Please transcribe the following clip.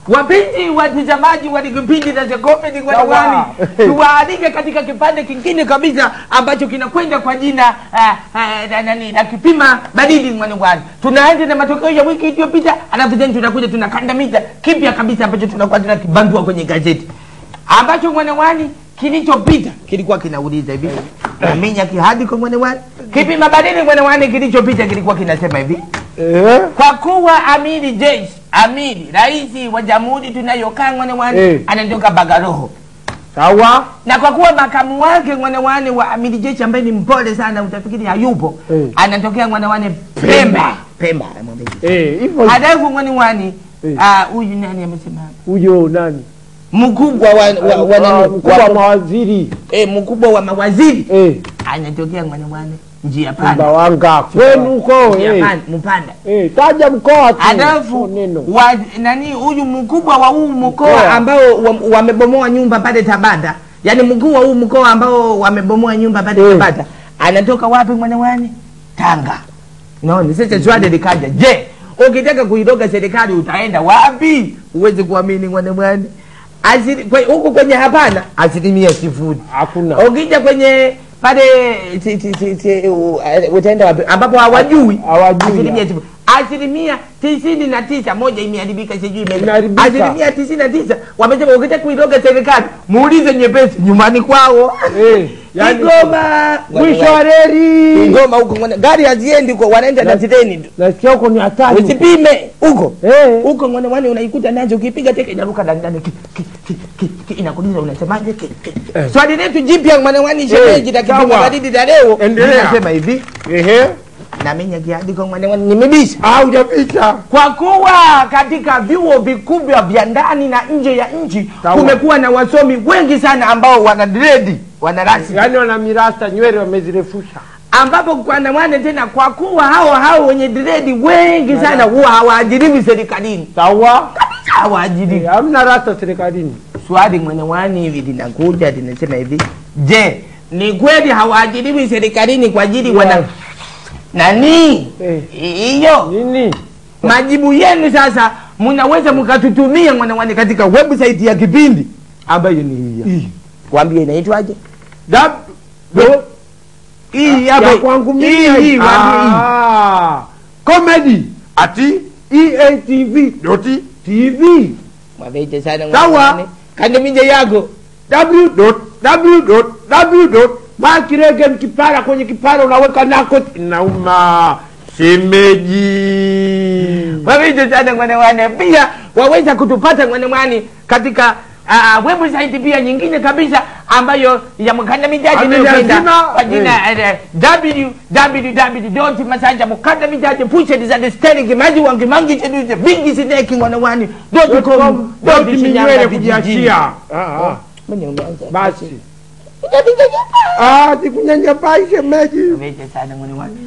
Wapenzi watazamaji wa kipindi cha Comedy Ngwanewani, tuwaalike katika kipande kingine kabisa ambacho kinakwenda kwa jina na kipima baridi Ngwanewani. Tunaanza na matokeo ya wiki iliyopita, alafu tena tunakuja tunakandamiza kipya kabisa ambacho tunakuwa tunakibandua kwenye gazeti. Ambacho Ngwanewani kilichopita kilikuwa kinauliza hivi. Naminya kihadi kwa Ngwanewani. Kipima baridi Ngwanewani kilichopita kilikuwa kinasema hivi. Kwa kuwa Amiri Jeshi, Amiri, rais wa jamhuri tunayokaa Ngwanewani, anatoka Bagaroho. Sawa. Na kwa kuwa makamu wake Ngwanewani wa Amiri Jeshi ambaye ni mpole sana utafikiri hayupo, anatokea Ngwanewani Pemba. Pemba. Hivyo. Halafu Ngwanewani, huyu nani amesema? Huyo nani? Mkubwa wa nani? Mkubwa wa mawaziri. Mkubwa wa mawaziri. Anatokea Ngwanewani njia panda. Mbawanga kwenu huko. Njia panda, Mpanda. Taja mkoa tu. Alafu nani huyu mkubwa wa huu mkoa ambao wamebomoa nyumba pale Tabata. Yaani mkuu wa huu mkoa ambao wamebomoa nyumba pale Tabata. Anatoka wapi Ngwanewani? Tanga. Unaona sasa swali likaja. Je, ukitaka kuiroga serikali utaenda wapi? Uweze kuamini Ngwanewani. Huko kwenye hapana 0%. Hakuna. Ukija kwenye pale utaenda wapi ambapo hawajui 99% moja imeharibika, sijui imeharibika. 99% wamesema ukitaka kuiroga serikali muulize nyepesi nyumbani kwao. Yani Kigoma mwisho wa reli. Kigoma huko gari haziendi huko, wanaenda na treni tu. Nasikia huko ni hatari. Usipime huko. Huko Ngwanewani unaikuta nazo ukipiga teke inaruka ndani inakuuliza unasemaje? Swali letu jipya Ngwanewani shemeji la kipimo baridi la leo linasema hivi. Na mimi kiandiko Ngwanewani nimebisha. Hujabisha. Kwa kuwa katika vyuo vikubwa vya ndani na nje ya nchi kumekuwa na wasomi wengi sana ambao wana dread, wana rasta. Yaani wana mirasta, nywele wamezirefusha. Ambapo kwa Ngwanewani tena kwa kuwa hao wenye dread wengi sana huwa hawaajiriwi serikalini. Sawa? Kabisa hawaajiriwi. Hamna rasta serikalini. Swali Ngwanewani hivi linakuja linasema hivi. Je, ni kweli hawaajiriwi serikalini kwa ajili wana nani? Hiyo. Nini? Majibu yenu sasa mnaweza mkatutumia Ngwanewani katika website ya kipindi ambayo ni hii. Kwambie inaitwaje? Hii hapa kwangu mimi. Hii Comedy at eatv.tv. Mwabeje sana Ngwanewani. Kandamije yako w.w.w. Makirege mkipara kwenye kipara unaweka nako inauma shemeji. Mwabeje sana Ngwanewani. Pia waweza kutupata Ngwanewani katika website pia nyingine kabisa ambayo ya mkandamizaji inayopenda kwa jina www.masanjamukandamizaji.pushed@sterling.maji.com. Minywele kujiachia. Basi. Sikunyanyapaa shemeji. Mwabeje sana Ngwanewani.